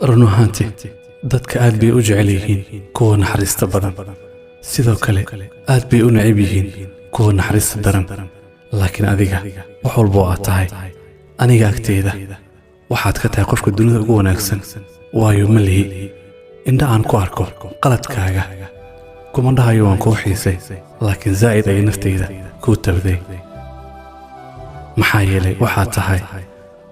Run ahaantii, dadka aad bay u jecel yihiin kuwa naxariista badan, sidoo kale aad bay u necab yihiin kuwa naxariista daran. Laakiin adiga, wax walba oo aad tahay aniga agteyda, waxaad ka tahay qofka dunida ugu wanaagsan, waayo ma lihi indha aan ku arko qaladkaaga. Kuma dhahayo waan kuu xiisay, laakiin zaa'id ayay naftayda kuu tabday, maxaa yeelay waxaad tahay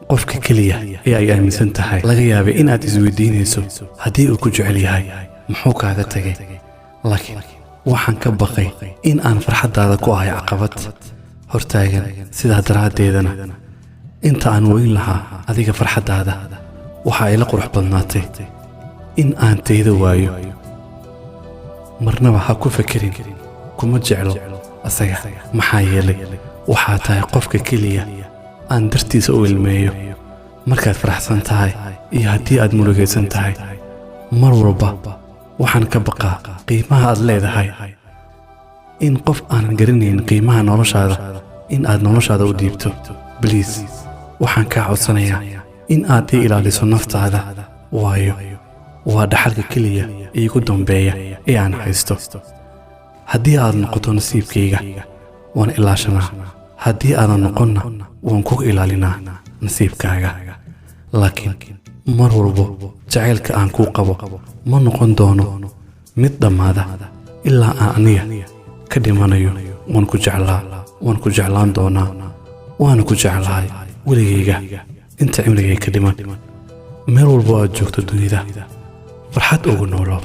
qofka keliya ee ay aaminsan tahay. Laga yaabay inaad isweydiinayso, haddii uu ku jecel yahay, muxuu kaaga tagay? Laakiin waxaan ka baqay in aan farxaddaada ku ahay caqabad hortaagan. Sidaa daraaddeedana, inta aan weyn lahaa adiga farxaddaada, waxa ila qurux badnaatay in aan tayda waayo. Marnaba ha ku fekerin kuma jeclo asaga, maxaa yeelay waxaa tahay qofka keliya aan dartiisa u ilmeeyo markaad faraxsan tahay iyo haddii aad murugaysan tahay. Mar walba waxaan ka baqaa qiimaha aad leedahay, in qof aanan garanayn qiimaha noloshaada in aad noloshaada u dhiibto. Please, waxaan kaa codsanayaa in aad ii ilaaliso naftaada, waayo waa dhaxalka keliya iigu dambeeya ee aan haysto. Haddii aad noqoto nasiibkayga, waan ilaashanaa. Haddii aadan noqonna, waan kugu ilaalinaa nasiibkaaga. Laakiin mar walbo jacaylka aan kuu qabo ma noqon doono mid dhammaada ilaa aan aniga ka dhimanayo. Waan ku jeclaa, waan ku jeclaan doonaa, waana ku jeclahay weligayga inta cimrigay ka dhiman. Meel walbo aad joogto dunida, farxad ugu noolo.